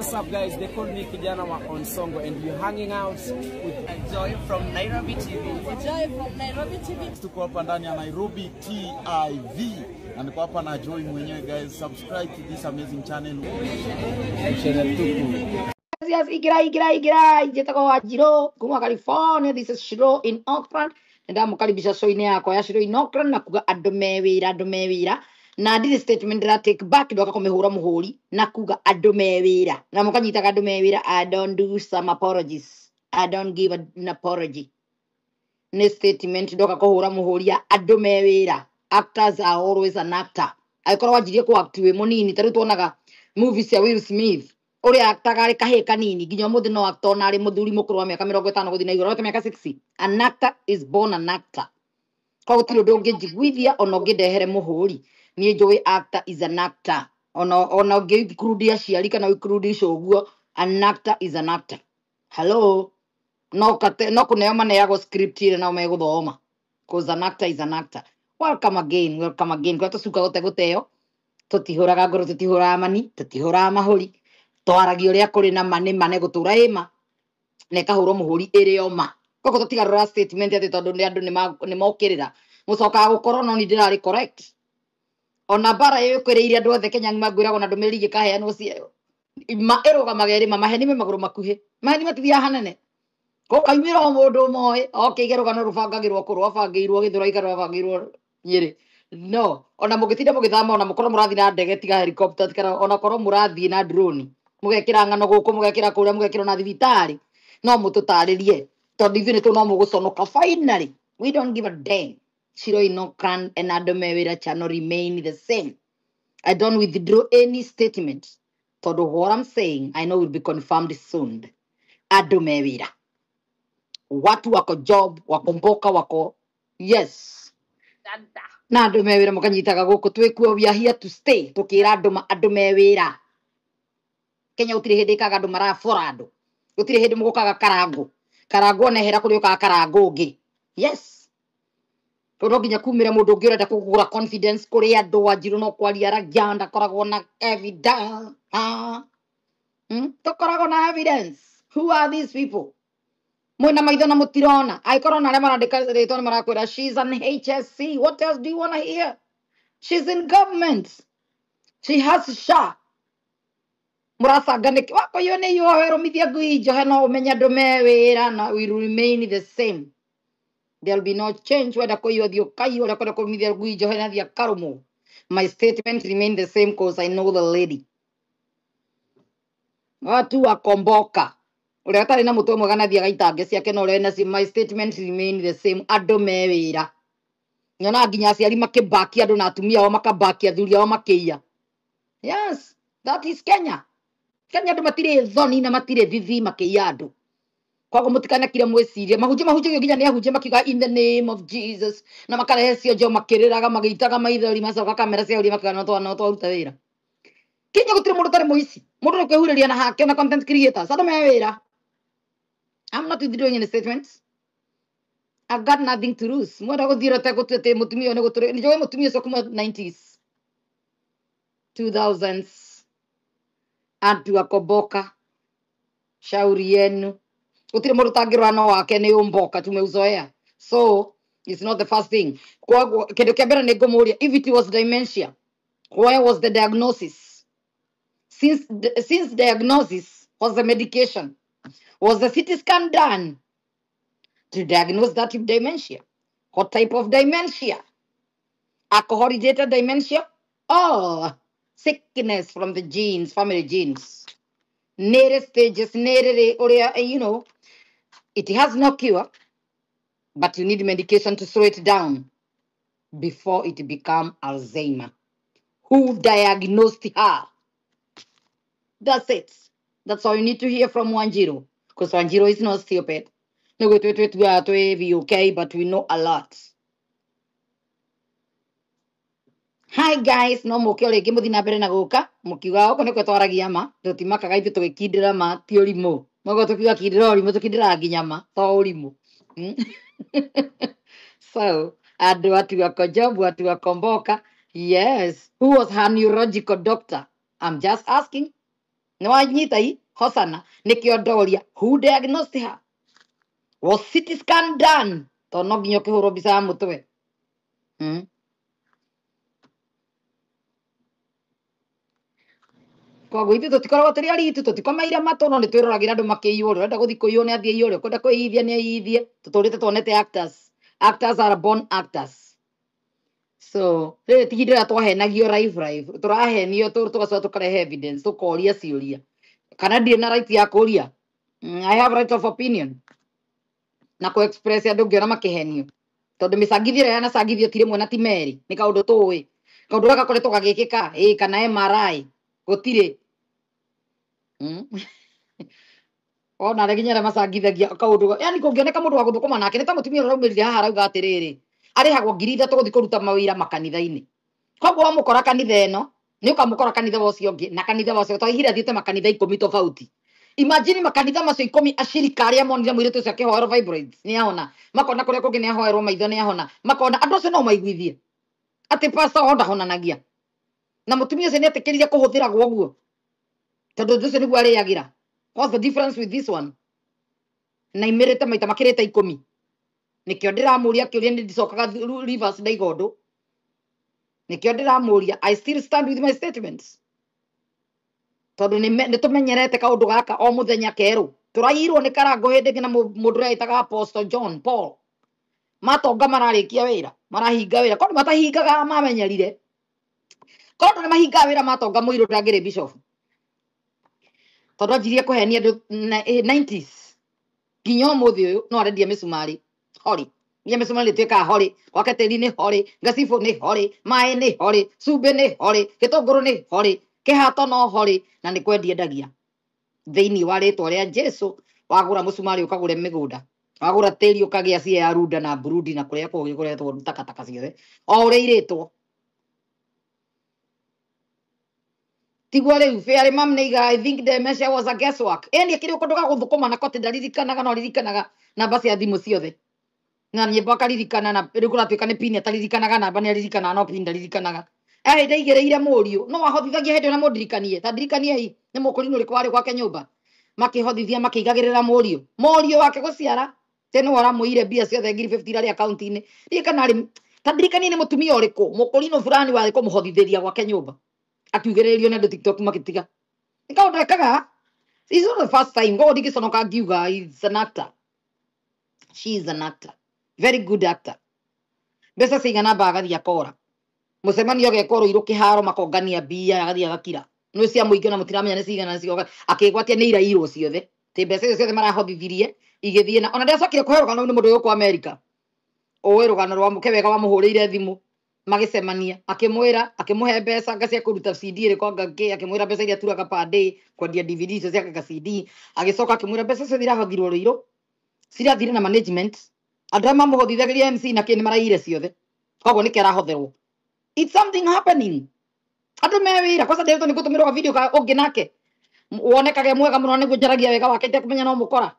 What's up, guys? They call me Kijana wa Onsongo, and we're hanging out with Joy from Nairobi TV. Joy from Nairobi TV. Tuko hapa ndani ya Nairobi TV na niko hapa na Joy mwenyewe guys. Subscribe to this amazing channel. Channel Tuku. Yes, igirai, igirai, igirai. Njĩtagwo Wanjirũ kuma California. This is Shiro in Auckland. Nĩndamũkaribisha show-inĩ yakwa ya Shiro in Auckland na kuga andũ me wĩra, andũ me wĩra. Na ndirĩ statement ndĩra take back ndoka kũmĩhũra mũhũri na kuga andũ me wĩra. Na mũkanyitaga andũ me wĩra. I don't do some apologies. I don't give an apology. Nĩ statement ndoka kũhũra mũhũri ya andũ me wĩra. Actors are always an actor. Angĩkorwo wanjirie kũ act wĩ mũnini, ta rĩu tuonaga movies cia Will Smith ũrĩa actaga arĩ kahĩĩ kanini nginya ũmũthĩ no actor ona arĩ mũthuri mũkũrũ wa mĩaka 50 gũthiĩ na igũrũ, arĩ mĩaka 60. An actor is born an actor. Koguo gũtirĩ ũndũ ũngĩnjiguithia ona ũngĩndehere mũhũri. Niĩ njũĩ actor is an actor. Ona ũngĩ include aciari kana include cũguo, an actor is an actor. Hello? No kate, no kũneo maneagwo script ĩrĩa nao megũthoma. Cause an actor is an actor. Welcome again, welcome again. Kũrĩa tũcuka gũte gũteo, tũtihũraga ngoro, tũtihũraga mani, tũtihũraga mahũri. Twaragia ũrĩa kũrĩ na ma nĩ ma na ĩgũtũra ĩ ma na ĩkahũrwo mũhũri ĩrĩ o ma. Koguo tũtigarũra statement atĩ tondũ nĩ andũ nĩ mokĩrĩra. Mũcokaga gũkorwo no niĩ ndĩrarĩ correct. Ona mbara ĩũkĩrĩire andũ othe Kenya ng'ima ngwĩragwo na ndũmĩrĩri ĩkaheanwo ma ĩrũgamaga ĩrĩ ma, maheni me magũrũ makuhĩ. Maheni matithiaga hanene. Gũkaumĩra o mũndũ ũmoĩ, oke ige rũgano rũbangagĩrwo kũ, rwabangĩirwo Gĩthũrai kana rwabangĩirwo Nyĩrĩ. No, ona mũngĩtinda mũgĩthama, ona mũkorwo mũrathiĩ na ndege tiga helicopter, kana ona korwo mũrathiĩ na drone, mũgekĩra ng'ano gũkũ, mũgekĩra kũrĩa, mũgekĩra na thibitarĩ, no mũtũtarĩrie tondũ ithuĩ nĩtũ no mũgũconoka. Finally, we don't give a damn. Shiro in Auckland and andũ me wĩra channel remain the same. I don't withdraw any statement tondũ what I'm saying I know will be confirmed soon. Andũ me wĩra, watu wako job, wako mboka, wako yes Dada. Na andũ me wĩra mũkanyitaga gũkũ twĩkuo, we are here to stay, tũkĩra andũ ma andũ me wĩra. Kenya gũtirĩ hĩndĩ ĩkaga andũ marabora andũ, gũtirĩ hĩndĩ mũgũkaga karango karango onehera kũrĩ ũkaga karango ũngĩ. Yes, tondũ no nginya kumĩre mũndũ ũngĩ ũrenda kũgũra confidence kũrĩ andũ. Wanjirũ no kwaria aragia, ndakoragwo na evidence. Tũkoragwo na evidence. Who are these people? Mwĩna maitho na mũtirona. Angĩkorwo na arĩa marandĩka rĩtwa nĩ marakwĩra she's an HSC, what else do you want to hear? She's in government, she has SHA. Mũracanga nĩkĩ? Wakoiywo nĩ iyohe rũmithia ngui njohe no ũmenye andũ me wĩra na will remain the same. There'll be no change. Wenda kũiywo thiĩ ũkaiywo, ũrĩa kwenda kũrũmithia ngui njohe na thiĩ akarũmwo. My statement remain the same cause I know the lady. Watu wakomboka. Ũrĩa atarĩ na mũtwe mwega na thiĩ agaitange ciake na ũrĩa nacio. My statement remain the same. Andũ me wĩra. Nyonaga nginya aciari makĩbakia andũ na atumia ao makabakia athuri ao makĩiya. Yes, that is Kenya. Kenya andũ matirĩ thoni na matirĩ thithi makĩiya andũ. Koguo mũtikanakire mwĩcirie mahunjio mahunjagio nginya nĩ ahunjia makiuga in the name of Jesus na makarehe cionjo makĩrĩraga magĩitaga maithori macoka kamera ciahuria makiuga no no twaruta wĩra. Kenya gũtirĩ mũndũ ũtarĩ mũici. Mũndũ nĩ kwĩhurĩria na hake na content creators. Andũ me wĩra. I'm not withdrawing any statements. I've got nothing to lose. Mwenda gũthiĩ rote gũtua atĩ mũtumia ũyũ nĩ gũtũrĩ. Nĩ njũĩ mũtumia ũcio kuma 90s, 2000s. Antu akomboka. Shauri yenu. Gũtirĩ mũndũ ũtangĩrora no wake nĩ ũmboka tumeuzoea. So, it's not the first thing. Koguo kĩndũ kĩa mbere nĩ ngũmũria, if it was dementia, where was the diagnosis? Since diagnosis was the medication, was the CT scan done to diagnose that dementia? What type of dementia? Alcohol-related dementia? Oh, sickness from the genes, family genes. Nere stages, nere, or, you know, it has no cure, but you need medication to slow it down before it become Alzheimer. Who diagnosed her? That's it. That's all you need to hear from Wanjiru. Because Wanjiru is not stupid. No, wait, wait, wait, we are to okay, but we know a lot. Hi guys, no mũke o rĩngĩ mũthiĩ na mbere na gũka mũkiuga gũkũ nĩkuo twaragia ma tũtimakaga ithuĩ tũgĩkindĩra ma ti ũrimũ. Mũguo tũkiuga kindĩra ũrimũ tũkindĩraga nginya ma to ũrimũ. So andũ watu wako job, watu wakomboka. Yes, who was her neurological doctor? I'm just asking. Nĩ wanyita i hosana nĩkĩo ndoria who diagnosed her? Was CT scan done? Tondũ no nginya ũkĩhũrwo mbica ya mũtwe. Koguo ithuĩ tũtikoragwo tũrĩ aritu, tũtikomeire matũ, no nĩ twĩroragĩra andũ makĩiywo. Ũrĩa ũrenda gũthiĩ kũiywo nĩ athiĩ aiywo, ũrĩa ũkwenda kwĩithia nĩ aiyithie. Tũtũrĩte tuonete actors. Actors are born actors. So rĩrĩ ti ihinda rĩrĩa twahenagio live live, tũrahenio tũgacoka tũkarehe evidence, tũkoria ciũria. Kana ndirĩ na right ya kũria? I have right of opinion na kũ express andũ ngĩona makĩhenio, tondũ mĩcangithio ĩrĩa yanacangithio ti rĩmwe na ti merĩ, nĩ kaũndũ tũĩ, kaũndũ gaka gakoretwo gagĩkĩka ĩ kana MRI gũtirĩ. Ona arĩa nginya arĩa macangithagia kaũndũ, yani kũngĩoneka mũndũ wa gũthũkũma nake nĩ ta mũtumia ũrĩa ũraumĩrire haha arauga atĩrĩrĩ, arĩhagwo 3,000 gũthiĩ kũruta mawĩra makanitha-inĩ. Koguo wamũkora kanitha ĩno nĩ ũkamũkora kanitha wa ũcio ũngĩ na kanitha wa ũcio, tondũ ihinda athiĩte makanitha 10 tofauti. Imagine makanitha macio 10 acirika arĩa monire mũirĩtu ũcio akĩhoerwo fibroids nĩ ahona, makona kũrĩa kũngĩ nĩ ahoerwo maitho nĩ ahona, makona andũ acio no maiguithie atĩ pastor wao ndahonanagia, na mũtumia ũcio nĩ etĩkĩrire kũhũthĩragwo ũguo tondũ ũndũ ũcio nĩguo arĩagĩra. What's the difference with this one? Na imĩrĩte maita makĩrĩte 10. Nĩkĩo ndĩramũria kĩũria, nĩ ndicokaga reverse ndaiga ũndũ. Nĩkĩo ndĩramũria, I still stand with my statements, tondũ nĩ tũmenyerete kaũndũ gaka o mũthenya kerũ. Tũrairwo nĩ karango hĩndĩ ĩngĩ na mũndũ ũrĩa ĩtaga Apostle John Paul. Matonga mararĩkia wĩra, marahinga wĩra, korwo matahingaga mamenyerire, korwo nĩ mahingaga wĩra matonga mũirũ ndangĩrĩ bishop, tondũ anjirie kũhenia andũ 90s nginya ũmũthĩ ũyũ no arendia mĩcumarĩ hori, nginya mĩcumarĩ ĩtuĩkaga hori, gwake tĩri nĩ hori, ngacibũ nĩ hori, maĩ nĩ hori, cumbĩ nĩ hori, gĩtũngũrũ nĩ hori, kĩhato no hori, na nĩ kwendia endagia thĩinĩ wa rĩtwa rĩa Jesu. Wagũra mũcumarĩ ũkagũre mĩgũnda, wagũra tĩri ũkagĩa cia ya Runda na Burundi na kũrĩa kũngĩ kũretwo takataka ciothe o ũrĩa irĩtwo. Tiguo rĩu Fairy Mam nĩiga, I think the measure was a guesswork. Ĩni akĩrĩ ũkũndũ ga gũthũkũma nako atĩ ndaririkanaga, no aririkanaga namba cia thimũ ciothe na nyĩmbo akaririkana, na rĩu kũratuĩka nĩ pini ataririkanaga, namba nĩ aririkanaga no pini ndaririkanaga. Hĩndĩ aigĩrĩire mũriũ no ahotithagia hĩndĩ ĩyo na mũndirikanie, ta ndirikaniei nĩ mũkũrinũ ũrĩkũ warĩ gwake nyũmba, makĩhothithia makĩigagĩrĩra mũriũ, mũriũ wake gũciara tĩ nĩwe ũramũire mbia ciothe 50,000 irarĩ akaunti-inĩ. Ndiũĩ kana arĩ, ta ndirikanie nĩ mũtumia ũrĩkũ mũkũrinũ fulani warĩ kũmũhothithĩria gwake nyũmba, akiugĩrĩrio nĩ andũ TikTok makĩtiga. Nĩ kaũndũ ekaga. It's not the first time. Koguo ndingĩconoka ngiuga he's an actor. She is an actor. Very good actor. Mbeca cigana amba agathiĩ akora. Mũcemanio ũgekwo Rũirũ kĩharo makongania mbia agathiĩ agakira. Nĩ cia mũingĩ na mũtiramenya nĩ cigana cioka. Akĩgwatia nĩ irairwo ciothe. Tĩ mbeca icio ciothe marahotithirie igĩthiĩ na ona ndĩacokire kũheo rũgano rũu nĩ mũndũ ũyũ Amerika. Ũĩ rũgano rwa mũke wega wamũhũrĩire thimũ magĩcemania, akĩmwĩra, akĩmũhe mbeca nga cia kũruta CD ĩrĩkũ anga kĩ, akĩmwĩra mbeca iria aturaga per day kwendia DVD icio cia nga CD, agĩcoka akĩmwĩra mbeca ciothe irahothirwo Rũirũ cirathire na management, andũ arĩa mamũhothithagĩria MC na kĩ nĩ maraiyire ciothe, koguo nĩkĩo arahotherwo. It's something happening. Andũ me wĩra, kwanza ndĩretwo nĩ gũtũmĩrwo video ka ũngĩ nake wonekage mwega mũno nĩguo njaragia wega wake itekũmenya no mũkora,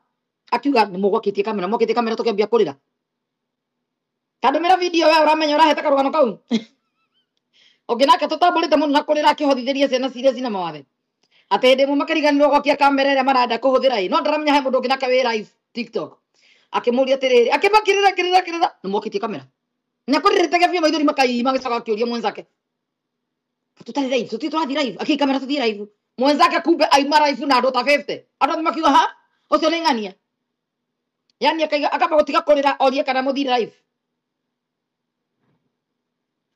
akiuga nĩ mũgwakĩtie kamera, mwakĩtie kamera tũkĩambia kũrĩra. Tandũmĩra video we ũramenya ũraheta karũgano kau. Ũngĩ nake tũtambũrĩte mũno na kũrĩra akĩhothithĩria ciana ciria cina mawathe, atĩ hĩndĩ ĩmwe makĩriganĩrwo gwakia kamera ĩrĩa marenda kũhũthĩra ĩ, no ndaramenya he mũndũ ũngĩ nake wĩ live TikTok akĩmũria atĩrĩrĩ, akĩmakĩrĩra kĩrĩra kĩrĩra, nĩ mwakĩtie kamera na kũrĩrĩte biũ maithori makaima, magĩcoka akĩũria mwenzake, tũtarĩ live, tũthiĩ tũrathiĩ live, akĩ kamera tũthiĩ live, mwenzake kumbe aima live na andũ ta 50, andũ othe makiuga ha ũcio nĩ ng'ania, yani akaiga akamba gũtiga kũrĩra orie kana mũthiĩ live.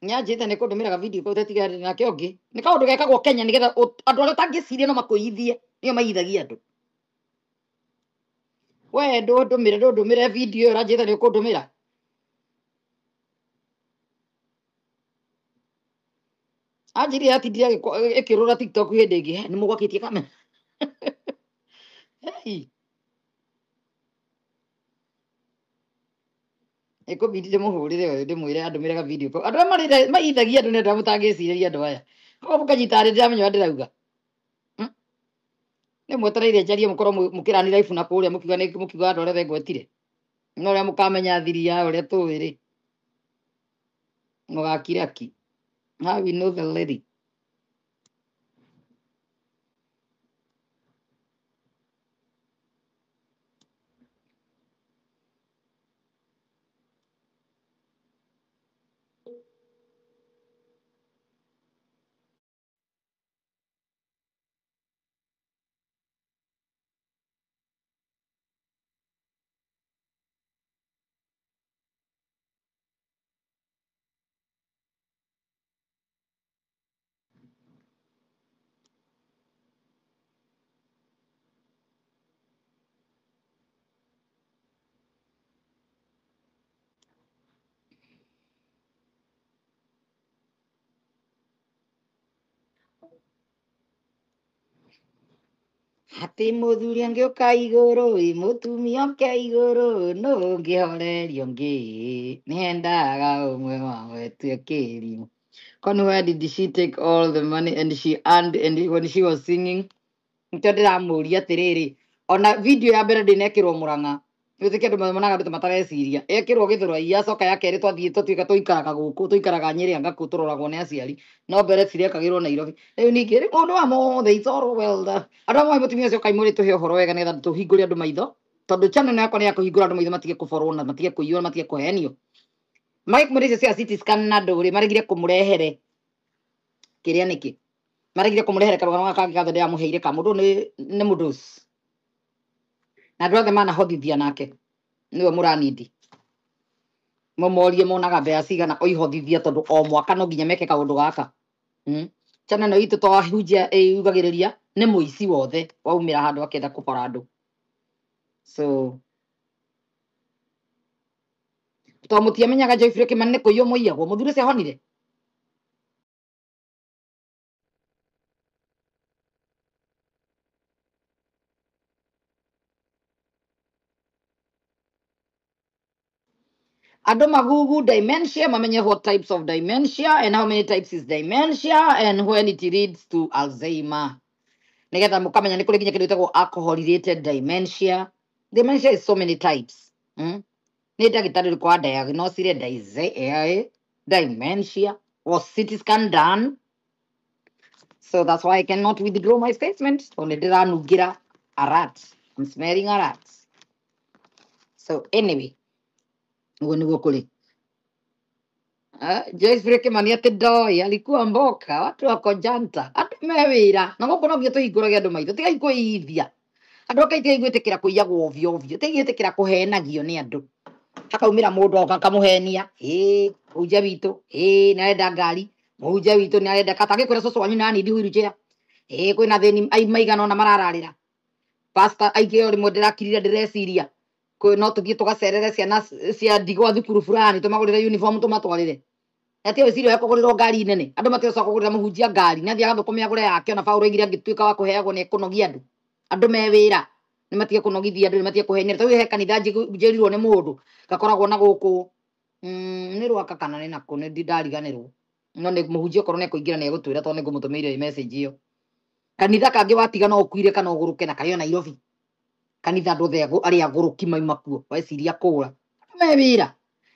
Nyanjĩte nĩ kũndũmĩraga video kau tetiga nake ũngĩ nĩ kaũndũ gekagwo Kenya nĩgetha andũ arĩa ũtangĩciria no makũiyithie, nĩo maiyithagia andũ. We ndũndũmĩre, ndũndũmĩre video ĩyo ũranjĩte nĩ ũkũndũmĩra. Anjĩrire atindire ĩkĩrũra TikTok hĩndĩ ĩngĩ, nĩ mũgwakĩtie kamera. Hey. Ĩkũbindi ndĩmũhũrĩre ũyũ ndĩmwĩre andũmĩre ga video kau. Andũ arĩa maithagia andũ nĩ andũ arĩa mũtangĩcirĩria andũ aya. Koguo mũkanyita arĩ ndĩramenya ũrĩa ndĩrauga. Nĩ mwetereire njarie mũkorwo mũkĩrani live na kũrĩa mũkiuga nĩ mũkiuga andũ arĩa othe ngwetire. No ũrĩa mũkamenya thiri ya ũrĩa tũĩ rĩ. Mũgakira ki. How we know the lady. Atĩ mũthuri angĩũka igũrũ ĩ mũtumia oke igũrũ nũ ũngĩhoreria ũngĩ nĩendaga ũmwe wao etue kĩrimũ. Kwani where did she take all the money and she earned and when she was singing? Nikĩo ndĩramũria atĩrĩrĩ, ona video ya mbere ndĩnekĩrwo Mũrang'a, wĩtĩkie andũ monaga andũ ta matareciria, ekĩrwo Gĩthũrai, yacoka ya kerĩ twathiĩ twatuĩka tũikaraga gũkũ, tũikaraga Nyĩrĩ anga kũ tũroragwo nĩ aciari, no mbere cirekagĩrwo Nairobi. Rĩu ningĩ rĩu maũndũ maya mothe it's all well done. Andũ amwe mũtumia ũcio kaimũrĩ tũhe ũhoro wega nĩgetha tũhingũre andũ maitho, tondũ channel yakwa nĩ ya kũhingũra andũ maitho matige kũborwo na matige kũiywo na matige kũhenio. Magĩkũmũrĩ icio cia CT scan na ndũrĩ maregire kũmũrehere kĩrĩa nĩkĩ? Maregire kũmũrehere karũgano gaka kangĩ gathe ndĩramũheire ka mũndũ nĩ mũndũci. Na andũ othe manahothithia nake nĩwe mũranindi mũmorie monaga mbeca cigana oihothithia tondũ o mwaka no nginya meke kaũndũ gaka. Channel ĩno itũ twahunjia ĩyugagĩrĩria nĩ mũici wothe waumĩra handũ akĩenda kũbora andũ. So to mũtiamenyaga Joyfrey Kimani nĩ kũiywo mũiyagwo mũthuri ũcio ahonire. Andũ magugu dementia mamenye what types of dementia and how many types is dementia and when it leads to Alzheimer. Nigetha mũkamenya nĩ kũrĩ nginya kĩndũ gĩtagwo alcohol related dementia. Dementia is so many types. Nĩ ndagĩtarĩ ũrĩkũ wa diagnosire dementia? Was CT scan done? So that's why I cannot withdraw my statement. Tondũ nĩ ndĩranungĩra a rat. I'm smelling a rat. So anyway, ũguo nĩguo kũrĩ. Joyce Frey Kimani atĩ ndoĩ alikuwa mboka watu wako janta andũ me wĩra na gũkũ no nginya tũhingũrage andũ maitho tigai kwĩithia andũ aka tigai gwĩtĩkĩra kũiyagwo ovyo ovyo tigai gwĩtĩkĩra kũhenagio nĩ andũ hakaumĩra mũndũ oka akamũhenia ĩĩ mũhunjia witũ ĩĩ nĩ arenda ngari mũhunjia witũ nĩ arenda kata agĩkwĩra cũcũ wanyu nani ndi wheelchair ĩĩ kwĩna thĩni maigana ũna marararĩra pastor aingĩ o rĩmwe ndĩrakirire ndĩreciria no tũthiĩ tũgacerere ciana cia ndigwa thukuru fulani tũmagũrĩre uniform tũmatwarĩre atĩ wĩciria wa kũgũrĩrwo ngari nene andũ maticoka kũgũrĩra mũhunjia ngari nĩ athiaga thũkũme agũre yake ona Paũlũ oigire angĩtuĩka wa kũheagwo nĩ ekũnogia andũ andũ me wĩra nĩ matige kũnogithia andũ nĩ matige kũhenia tondũ he kanitha njĩrirwo nĩ mũndũ gakoragwo na gũkũ nĩ Rwaka kana nĩ nakũ nĩ ndariganĩrwo no nĩ mũhunjia okorwo nĩ ekũingĩra nĩ egũtwĩra tondũ nĩ ngũmũtũmĩire message ĩyo kanitha kangĩ watiga no ũkuire kana ũgũrũke na karĩ o Nairobi kanitha andũ othe arĩa agũrũki mauma kuo weciria kũra andũ me wĩra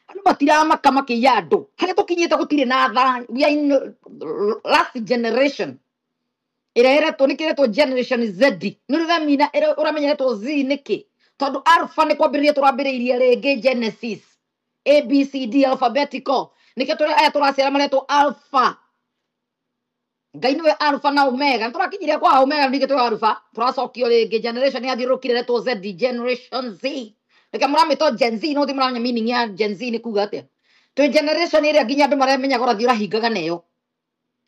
andũ matiramaka makĩiya andũ harĩa tũkinyĩte gũtirĩ na tha we are in last generation ĩrĩa ĩretwo nĩkĩ ĩretwo generation Z nĩ ũramenya ũramenya ĩretwo Z nĩkĩ tondũ alpha nĩ kwambĩrĩria tũrambĩrĩirie rĩngĩ Genesis A B C D alphabetical nĩkĩo tũrĩ aya tũraciara maretwo alpha Ngai nĩwe alpha na omega nĩtũrakinyire kwa omega ningĩ twĩ alpha tũracokio rĩngĩ generation yathiũrũrũkire ĩretwo Z generation Z nĩkĩo mũramĩtwo Gen Z no ti mũramenya meaning ya Gen Z nĩ kuga atĩa twĩ generation ĩrĩa nginya andũ maramenyaga ũrathiĩ ũrahingaga neyo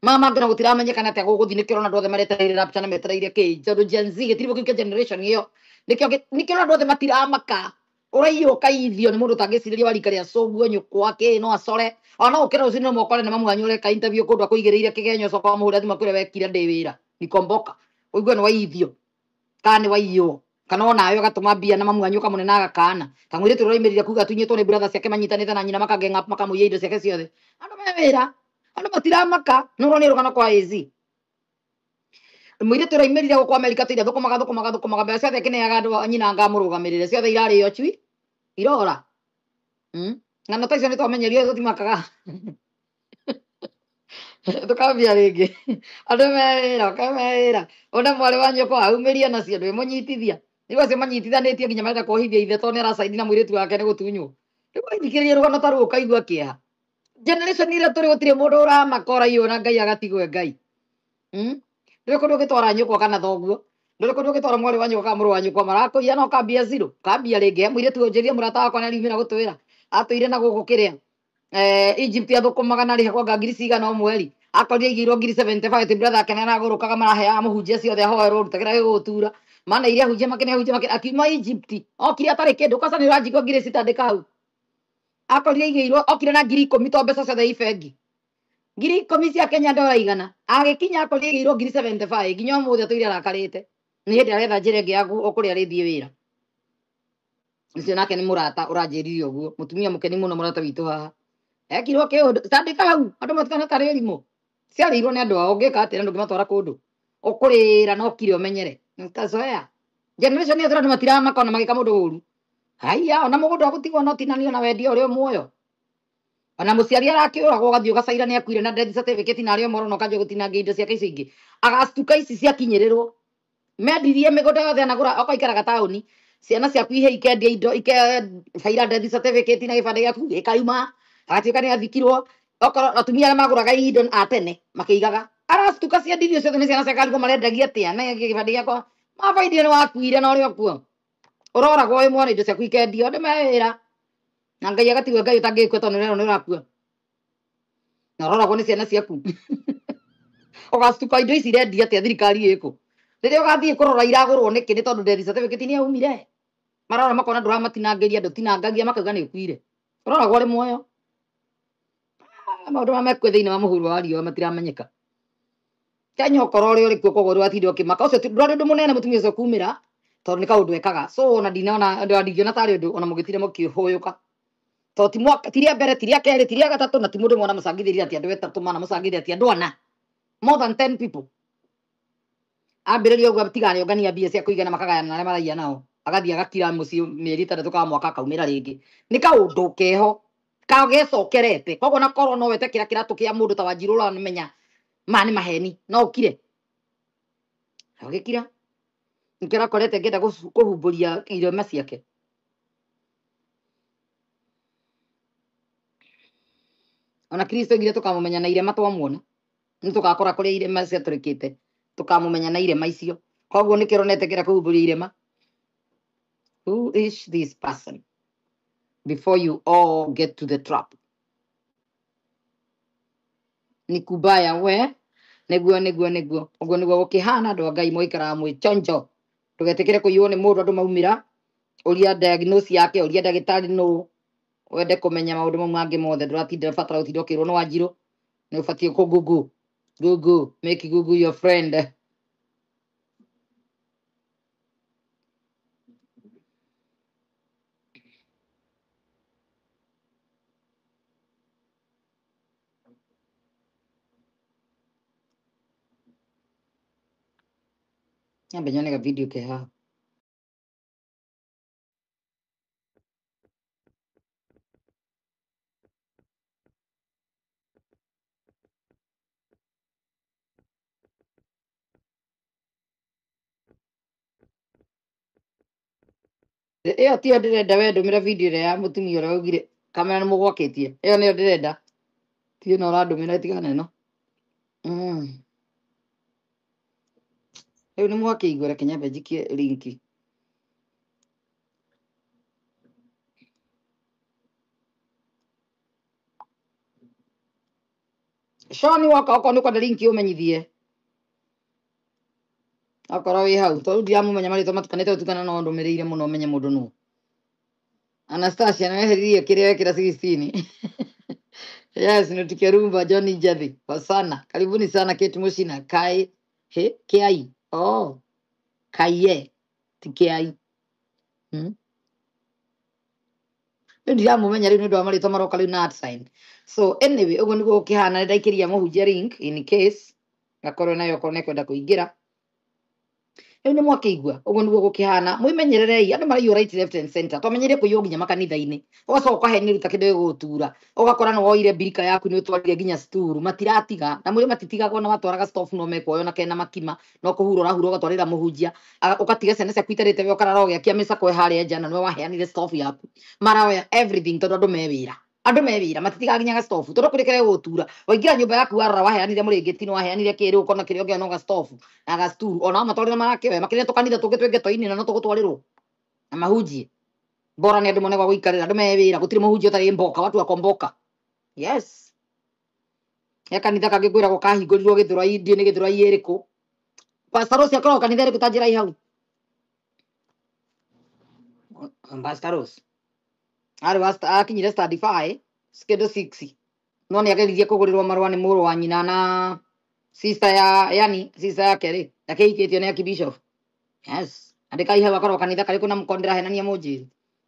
mama ngona gũtiramenyekana atĩa gũgũthiĩ nĩkĩo ũrona andũ othe maretereire rapture na metereire kĩ tondũ Gen Z gĩtirĩ kĩu kĩa generation ĩyo nĩkĩo nĩkĩo ũrona andũ othe matiramaka ũraiywo ũkaithio nĩ mũndũ ũtangĩcirĩria wa rika rĩa cũguo nyũkwa kĩ no acore ona no ũkĩra rũcinĩ no mũkore nĩ mamu wanyu ũreka interview kũndũ akũigĩrĩire kĩgenyo ũcoka wamũhũrĩra thimũ akwĩre wekire ndĩ wĩra nikomboka ũigue nĩ waithio kana nĩ waiywo kana onawe ũgatũma mbia na mamu wanyu ũkamũne na agakana kamũirĩtu ũraimĩrire kuga atunyĩtwo nĩ brother ciake manyitanĩte na nyina makagenga makamũiya indo ciake ciothe andũ me wĩra andũ matiramaka nĩ ũronire rũgano kwa AZ mũirĩtu ũraimĩrire gũkũ Amerika tũire thũkũmaga thũkũmaga thũkũmaga mbeca ciothe akĩneaga andũ a nyina ngamũrũgamĩrĩre ciothe irarĩo cui irora ng'ano ta icio nĩ twamenyerio tũtimakaga tũkambia rĩngĩ andũ me wĩra ũka me wĩra ona mwarĩ wa nyũkwa aumĩria nacio ndwĩmũnyitithia rĩu acio manyitithanĩtie nginya marenda kuohithia ithe tondũ nĩ aracaini na mũirĩtu wake nĩ gũtunywo rĩu wathikĩrĩria rũgano ta rũu ũkaigua kĩeha generation ĩrĩa tũrĩ gũtirĩ mũndũ ũramaka ũraiywo na Ngai agatigwo Ngai ndũrĩ kũndũ ũngĩtwara nyũkwa kana thoguo ndũrĩ kũndũ ũngĩtwara mwarĩ wa nyũkwa kana mũrũ wa nyũkwa marakũiya no ũkambia zero kambia rĩngĩ he mũirĩtu ũnjĩrire mũrata wakwa nĩ ariumĩra gũtwĩra atũire na gũkũ kĩrĩa Egypt athũkũmaga na arĩhagwo anga ngiri cigana o mweri akorire aigĩirwo ngiri 75 atĩ brother ake nĩaragũrũkaga maraheaga mũhunjia ciothe ahoerwo rutagĩra gĩgũgũtura mana iria hunjia makene hunjia makene akiuma Egypt okire atarĩ kĩndũ kwanza nĩ ũranjigua ngiri citandĩka hau akorire aigĩirwo okire na 10,000 to mbeca ciothe i bengi 10,000 cia Kenya ndora igana agĩkinya akorire aigĩirwo ngiri 75 nginya ũmũthĩ atũire arakarĩte Nĩ hĩndĩ aretha njĩra ĩngĩ ya kũrĩa arĩthiĩ wĩra. Ũcio nake nĩ mũrata ũranjĩrire ũguo. Mũtumia mũkeni mũno mũrata witũ haha. Ekirwo kĩũndũ. Tandĩka hau. Andũ matikana tarĩ ũrimũ. Ciarĩirwo nĩ andũ ao ũngĩka atĩa na ndũngĩmatwara kũndũ. Ũkũrĩra na ũkire ũmenyere. Utazoea. Generation ĩyo andũ matiramaka ona magĩka mũndũ ũru. Haiya ona mũgũnda ũgũtigwo no tinanio na wendio ũrĩ o muoyo. Ona mũciari arakĩũragwo ũgathiĩ ũgacaira nĩ akuire na death certificate na arĩ o moro na ũkanjia gũtinangia indo ciake icio ingĩ. Agastuka ici ciakinyĩrĩrwo. Mendirie mĩgũnda yothe anagũra oka ikaraga taũni. Ciana ciaku ihe ikendia indo ikecaira death certificate na gĩbandĩ gĩaku gĩkauma agatuĩka nĩ athikirwo. Okorwo atumia arĩa magũraga indo a tene makĩigaga arastuka ciendirio ciothe nĩ ciana ciake arigwo marendagia atĩa na gĩbandĩ gĩakwa mabaindio nĩ wakuire na ũrĩ o kuo. Ũroragwo wĩ mwana indo ciaku ikendio andũ me wĩra na Ngai agatigwo Ngai ũtangĩkua tondũ nĩũrerwo nĩ ũrakua na ũroragwo nĩ ciana ciaku. Ũgastuka indo ici irendia atĩa thirikari ĩkũ. Rĩrĩa ũgathiĩ kũrora iragũrwo nĩkĩ nĩ tondũ death certificate nĩ yaumire. Marora makona ndũramatinangĩria ndũtinangagia makauga nĩ ũkuire. Ũroragwo ũrĩ muoyo. Maũndũ marĩa mekwo thĩinĩ wa mũhuro wa riũa matiramenyeka. Kenya okorwo ũrĩ ũrĩ kuo koguo ndũgatinda ũkĩmaka. Ũcio ndwarĩ ũndũ mũnene mũtumia ũcio kumĩra tondũ nĩ kaũndũ ekaga. So ona ndinona ndingĩona tarĩ ũndũ ona mũgĩtire mũkĩhũyũka. Tondũ ti mwaka ti rĩa mbere ti rĩa kerĩ ti rĩa gatatũ na ti mũndũ ũmwe wanamũcangithĩria atĩ andũ atatũ manamũcangithĩria atĩ andũ ana. More than 10 people. Ambĩrĩria ũguo tiga arĩũngania mbia cia kũigana makagayana na arĩa maraiya nao. Agathiĩ agakira mũciĩ mĩeri ĩtandatũ kana mwaka akaumĩra rĩngĩ. Nĩ kaũndũ keho kagecokerete. Koguo na korwo no wete kĩrĩa kĩratũ kĩa mũndũ ta Wanjirũ ũramenya maya nĩ maheni no ũkire. Ũgĩkira. Nĩkĩo ũrakorete ngĩenda kũhumbũria irema ciake. Ona Kristo oigire tũkamũmenya na irema twamuona. Nĩ tũgakora kũrĩa irema ciatũrĩkĩte. Tũkamũmenya na irema icio. Koguo nĩkĩo ũronete kũhumbũria irema. Who is this person? Before you all get to the trap. Ni kubaya we. Nĩguo nĩguo nĩguo. Ũguo nĩguo gũkĩhana andũ a Ngai mũikaraga mwĩ chonjo. Ndũgetĩkĩre kũiywo nĩ mũndũ andũ maumĩra. Ũria diagnose yake, ũria ndagĩtarĩ nũ. Wende kũmenya maũndũ mau mangĩ mothe ndũratinda batara gũtinda ũkĩrwo nĩ Wanjirũ. Nĩ ũbatiĩ kũ Google. Google, make Google your friend. Nyambe nyone ga video ke haha. Ĩyo tiyo ndĩrenda we ndũmĩra video ĩrĩa ya mũtumia ũrĩa waugire kamera nĩ mũgwakĩtie. Ĩyo nĩyo ndĩrenda. Tiyo ĩno ũrandũmĩra tigana ĩno. Rĩu nĩ mwakĩigua reke nyambe njikie linki. Shoni woka okorwo nĩ ũkwenda linki ũmenyithie. Okorwo wĩ hau tondũ ndiramũmenya marĩtwa matukanĩte ũtukana no ndũmĩrĩire mũno menye mũndũ nũ. Anastasia nĩweheririe kĩrĩa wekĩra 16. Yes, nutikerumba Johnny Njathi. Hosana. Karibuni sana Kate Mushina. Kai he Kiai. Oh, Kaiye. Ti Kiai. Rĩu ndiramũmenya rĩu nĩ ũndũ wa marĩtwa maroka rĩu na at sign. So anyway, ũguo nĩguo gũkĩhana nĩ ndaikĩria mũhunjia link in case ngakorwo nayo okorwo nĩ ekwenda kũingĩra. Rĩu nĩ mwakĩigua ũguo nĩguo gũkĩhana mwĩmenyererei andũ maraiywo right left and center twamenyeire kũiywo nginya makanitha-inĩ ũgacoka ũkahenĩruta kĩndũ gĩgũgũtura ũgakora nĩ woire mbirika yaku nĩ ũtwarire nginya sturu matiratiga na mwĩrĩ matitigaga ona watwaraga stofu no mekuoya ona kena makima no kũhura ũrahura ũgatwarĩra mũhunjia ũgatiga ciana ciaku itarĩte we ũkarara ũgĩakia mĩcakwe harĩa nja na nĩwe waheanire stofu yaku maroya everything tondũ andũ me wĩra andũ me wĩra matitigaga nginya gastofu tondũ kũrĩ kĩrĩa gĩgũgũtura waingĩra nyũmba yaku warora waheanire mũrĩngĩti nĩ waheanire kĩrĩ ũkona kĩrĩa ũngĩona no gastofu na gasturu ona matwarĩra marakĩoya makĩria tũkanitha tũngĩ twĩ ghetto-inĩ na no tũgũtwarĩrwo na mahunjie bora nĩ andũ mone gwa gũikarĩra andũ me wĩra gũtirĩ mũhunjia ũtarĩ mboka watu wakomboka yes he kanitha kangĩ ngwĩragwo kahingũrirwo Gĩthũrai ndiũ nĩ Gĩthũrai ĩrĩkũ Pastor Rose akoragwo kanitha ĩrĩkũ ta njĩra hau Pastor Rose arĩ wa akinyire standard 5 schedule 6 no nĩ ageririe kũgũrĩrwo marũa nĩ mũrũ wa nyina na sister ya yani sister yake rĩ akĩhikĩtio nĩ Archbishop. Yes, andĩkai hau akorwo kanitha karĩkũ na mũkorwo ndĩrahenania mũnjĩre.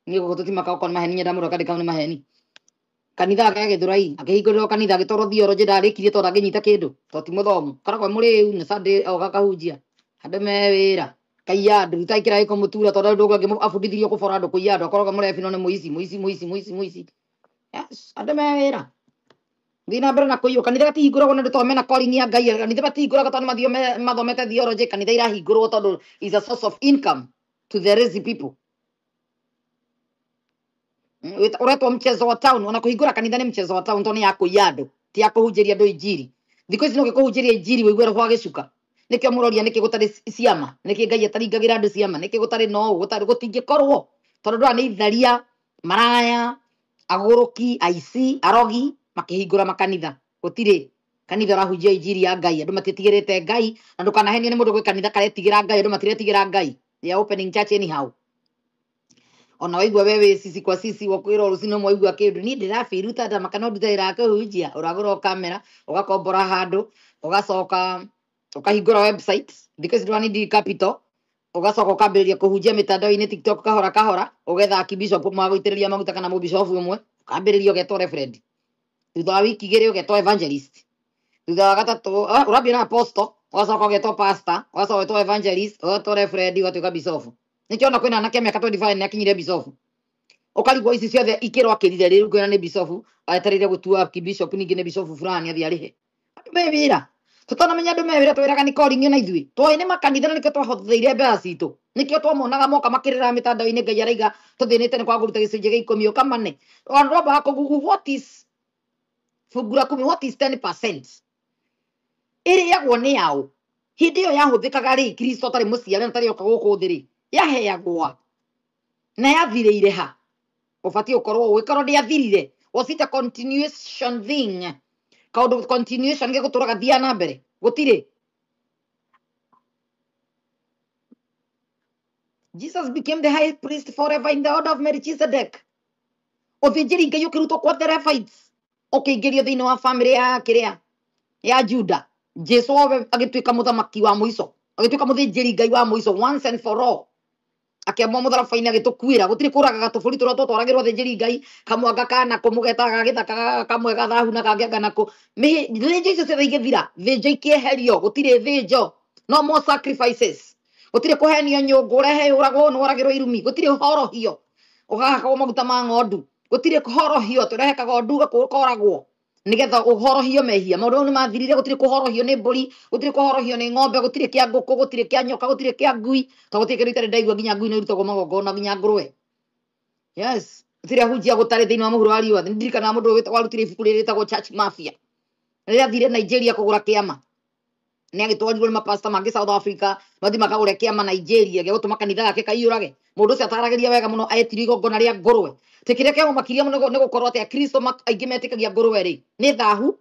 Niĩ gũkũ tũtimakaga okorwo nĩ maheni nyenda mũndũ akandĩka hau nĩ maheni. Kanitha ake Gĩthũrai akĩhingũrĩrwo kanitha agĩtwarwo theology ndarĩkirie tondũ ndangĩnyita kĩndũ tondũ ti mũthomu. Koragwo e mũrĩu na Sunday oka akahunjia. Andũ me wĩra kaiya andũ rutai kĩraĩ kũmũtura tondũ andũ angĩ abundithirio kũbora andũ kũiya andũ akoragwo mũrebi no nĩ mũici mũici mũici mũici mũici. Yes, andũ me wĩra. Thiĩ na mbere na kũiywo. Kanitha gatihingũragwo nĩ andũ tondũ mena calling ya Ngai. Kanitha matihingũraga tondũ mathio mathomete theology. Kanitha irahingũrwo tondũ is a source of income to the lazy people. Ũretwo mchezo wa town. Ona kũhingũra kanitha nĩ mchezo wa town tondũ nĩ ya kũiya andũ, ti ya kũhunjĩria andũ injiri. Thikũ ici no gĩkũhunjĩria injiri wĩigue roho agĩcuka. Nĩkĩo mũroria nĩkĩ gũtarĩ ciama, nĩkĩ Ngai ataringagĩra andũ ciama, nĩkĩ gũtarĩ no ũũ, gũtarĩ gũtingĩkorwo tondũ andũ aya nĩ itharia, maraya, agũrũki, aici, arogi makĩhingũra makanitha. Gũtirĩ kanitha ũrahunjia injiri ya Ngai. Andũ matiĩtigĩrĩte Ngai, na ndũkanahenio nĩ mũndũ gwĩ kanitha karetigĩra Ngai. Andũ matiretigĩra Ngai. They are opening church anyhow. Ona waigua we wĩ sisi kwa sisi wakwĩrwo rũcinĩ mwaigua kĩndũ niĩ ndĩrabiruta ndamaka no ndute wĩra wa kũhunjia. Ũragũra o kamera ũgakombora handũ ũgacoka ũkahingũra website. Thikũ ici ndũra capital. Ũgacoka ũkambĩrĩria kũhunjia mĩtandao-inĩ TikTok kahora kahora, ũgetha akibishop ũmwe wa gũitĩrĩria maguta kana mũbishopu ũmwe, ũkambĩrĩria ũgetwo reverend. Thutha wa wiki igĩrĩ ũgetwo evangelist. Thutha wa gatatũ ũrambia na apostle, ũgacoka ũgetwo pastor, ũgacoka ũgetwo evangelist, ũgetwo reverend, ũgatuĩka bishop. Nĩkĩo ona kwĩna anake a mĩaka 25 nĩ akinyire bishop. Ũkarigwo ici ciothe ikĩro akĩrire rĩu kwĩna nĩ bishop, etereire gũtua bishop ningĩ nĩ bishop fulani athiĩ arĩhe. Andũ me wĩra. Tũtanamenya andũ me wĩra twĩraga nĩ calling na ithuĩ. Twoĩ nĩ makanitha na nĩkĩo twahũthĩire mbeca citũ. Nĩkĩo twamonaga moka makĩrĩra mĩtandao-inĩ Ngai araiga tũthĩnĩte nĩ kwaga kũruta gĩcunjĩ gĩa ikũmi ũkamane. Ona twambaga kũgugu what is fungu la kumi, what is 10%? Ĩrĩagwo nĩ yaũ? Hĩndĩ ĩyo yahũthĩkaga rĩ, Kristo atarĩ mũciare na atarĩ oka gũkũ thĩ rĩ, yaheagwo na yathirĩire ha? Ũbatiĩ ũkorwo ũĩ korwo ndĩathirire. Was it a continuation thing? Kaũndũ continuation gĩgũtũraga thiaga na mbere? Gũtirĩ. Jesus became the high priest forever in the order of Melchizedek. Ũthĩnjĩri Ngai ũkĩrutwo kwa the Levites, ũkĩingĩrio thĩinĩ wa family ya kĩrĩa ya Juda. Jesu owe agĩtuĩka mũthamaki wa mũico, agĩtuĩka mũthĩnjĩri Ngai wa mũico once and for all. Akĩambwo mũtharaba-inĩ agĩtũkuĩra. Gũtirĩ kũragaga tũbũri tũrĩa twatwaragĩrwo athĩnjĩri Ngai, kamwanga kana kũ mũgetaga gagĩthaka kamwe gathahu na kangĩ anga nako. Thĩnjo icio ciothe igĩthira, thĩnjo ikĩeherio, gũtirĩ thĩnjo. No more sacrifices. Gũtirĩ kũhenio nyũngũ, ũrehe ũragwo nĩ woragĩrwo irumi. Gũtirĩ horohio, ũgahakagwo maguta ma ng'ondu. Gũtirĩ horohio, tũrehe kagondu gakoragwo nĩgetha ũhorohio mehia. Maũndũ mau nĩ mathirire. Gũtirĩ kũhorohio nĩ mbũri, gũtirĩ kũhorohio nĩ ng'ombe, gũtirĩ kĩa ngũkũ, gũtirĩ kĩa nyoka, gũtirĩ kĩa ngui, tondũ gũtirĩ kĩndũ itarĩ ndaigua nginya ngui nĩ irutagwo magongona nginya ngũrwe. Yes, gũtirĩ ahunjia gũtarĩ thĩinĩ wa mũhuro wa riũa. Nĩ ndirikanaga mũndũ ũyũ warutire ibuku rĩrĩ rĩtagwo Church Mafia. Rĩrĩa athire Nigeria kũgũra kĩama, nĩ agĩtwarirwo nĩ mapasta mangĩ South Africa, mathiĩ makagũre kĩama Nigeria gĩa gũtũma kanitha gake kaiyũrage. Mũndũ ũcio ataragĩria wega mũno, etirio igongona rĩa ngũrwe. Atĩ kĩrĩa kĩamũmakirie mũno nĩ gũkorwo atĩ akristo aingĩ metĩkagia ngũrwe rĩ nĩ thahu,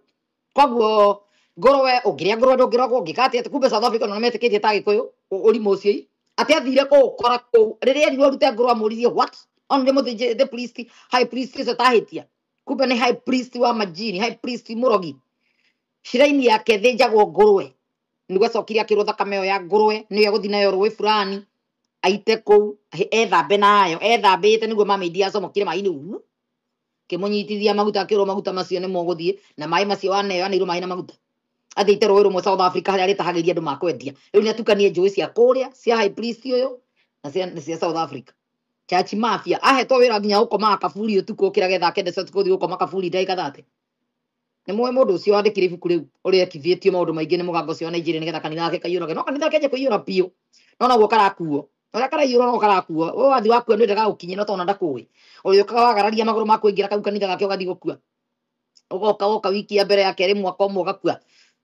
koguo ngũrwe ũngĩrĩa ngũrwe ndũngĩrogwo, ũngĩka atĩa. Atĩ kumbe South Africa ona metĩkĩtie ta Gĩkũyũ ũrimũ ũcio. Atĩ athire kũũkora kũu rĩrĩa erirwo arute ngũrwe amũririe what on the mũthĩnjĩ the priest high priest ũcio tahĩtia, kumbe nĩ high priest wa majini, high priest mũrogi. Shrine yake thĩnjagwo ngũrwe. Nĩguo acokire akĩrwo thakame ĩyo ya ngũrwe nĩyo egũthiĩ nayo rũĩ fulani aite kũu ethambe nayo, ethambĩte nĩguo mamĩindi acomokire maĩ-inĩ uu kĩmũnyitithia maguta, akĩrwo maguta macio nĩmo ũgũthiĩ na maĩ macio waneo, aneirwo maĩ na maguta. Athiĩte rũĩ rũmwe South Africa harĩa arĩtahagĩria andũ makwendia. Rĩu nĩ atukanie njũĩ cia kũrĩa cia high priest ũyũ na cia South Africa. Church Mafia ahetwo wĩra nginya gũkomaga kaburi ũtukũ ũkĩrage thaa kenda cia ũtukũ ũthiĩ gũkoma kaburi ndagĩka 30. Nĩ mũĩ mũndũ ũcio wandĩkire ibuku rĩu ũrĩa ekithĩtio maũndũ maingĩ nĩ mũgambo ũcio wa Nigeria nĩgetha kanitha gake kaiyũrage. No kanitha kenje kũiyũra biũ, no noguo karakuo. Ũrĩa karaiyũra no karakuo. Ũyũ wathiĩ wakua nĩ wendaga gũkinyia no tondũ ndakũĩ. Ũrĩũkaga wagararia magũrũ maku waingĩra kau kanitha gake ũgathiĩ gũkua. Ũgoka woka wiki ya mbere ya kerĩ mwaka ũmwe ũgakua.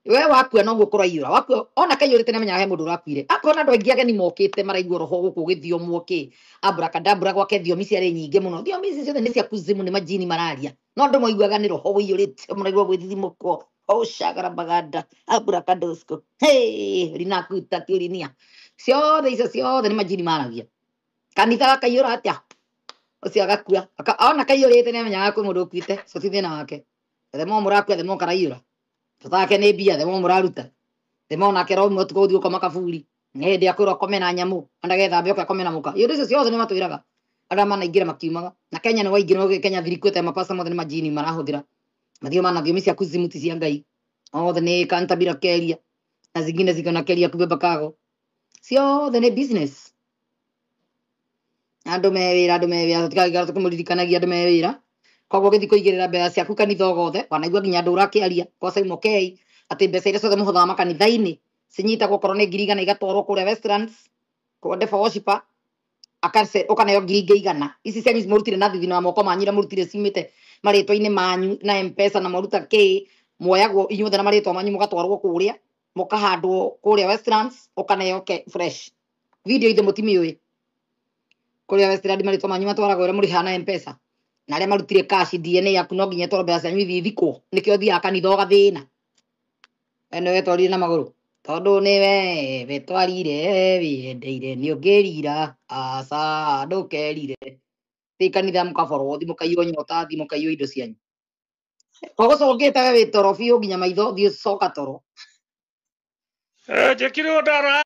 We wakua noguo kũraiyũra. Wakua ona kaiyũrĩte nĩ amenyaga he mũndũ ũrakuire. Akorwo andũ aingĩ ageni mokĩte maraigua roho gũkũ ũgĩthiomwo kĩ. Abracadabra gwake thiomi ciarĩ nyingĩ mũno. Thiomi ici ciothe nĩ cia kuzimu, nĩ majini mararia. No andũ moiguaga nĩ roho ũiyũrĩte, maraigua gwĩthithimũkwo. Ũcagara baganda abracadosco. Hey, rinakuta kiurinia. Ciothe icio ciothe nĩ majini maragia. Kanitha gakaiyũra atĩa? Ũcio agakua. Ona kaiyũrĩte nĩ amenyaga kwĩ mũndũ ũkuĩte. Ũcio ti thĩna wake. The more mũrakua, the more karaiyũra. Bata wake nĩ mbia, the more mũraruta. The more nake aroima ũtukũ gũthiĩ gũkoma kaburi. Nĩ hĩndĩ akwĩrwo akome na nyamũ andagethambe oke akome na mũka. Iũndũ icio ciothe nĩ matwĩraga arĩa manaingĩra makiumaga na Kenya nĩ waingĩra ũgĩ Kenya thirikwĩte mapasta mothe nĩ majini marahũthĩra mathio mana thiomi cia kuzimu ti cia Ngai othe nĩ kantabira keria na zingine ziko na keria kubeba kago ciothe nĩ business. Andũ me wĩra, andũ me wĩra, tũtikagĩikara tũkĩmũririkanagia andũ me wĩra. Koguo ũgĩthiĩ kũigĩrĩra mbeca ciaku kanitha o gothe, wanaigua nginya andũ ũrakĩaria kwa Simon K atĩ mbeca iria ciothe mũhothaga makanitha-inĩ cinyitagwo okorwo nĩ 100,000 igatwarwo kũrĩa Westlands kwa devil worshipper, akace ũkaneo 100,000. Ici cianyu mũrutire na thithino wa moko manyu iria mũrutire ciumĩte marĩtwa-inĩ manyu na Mpesa na mwaruta kĩ, muoyagwo inyuothe na marĩtwa manyu mũgatwarwo kũrĩa mũkahandwo kũrĩa Westlands ũkaneo ke fresh video ithe mũtimiũĩ kũrĩa Westland marĩtwa manyu matwaragwo ũrĩa mũrĩhaga na Mpesa na arĩa marutire cash DNA yaku no nginya ĩtwarwo mbeca cianyu ithiĩ ithikwo nĩkĩo ũthiaga kanitha ũgathĩna. We nĩwe wetwarire na magũrũ tondũ nĩwe wetwarire wĩyendeire nĩ ũngĩrira aca ndũkerire. Thiĩ kanitha mũkaborwo thiĩ mũkaiywo nyota thiĩ mũkaiywo indo cianyu. Ũgũcũngĩte we wĩ toro biũ nginya maitho thiĩ coka toro. Njĩkire ũndara.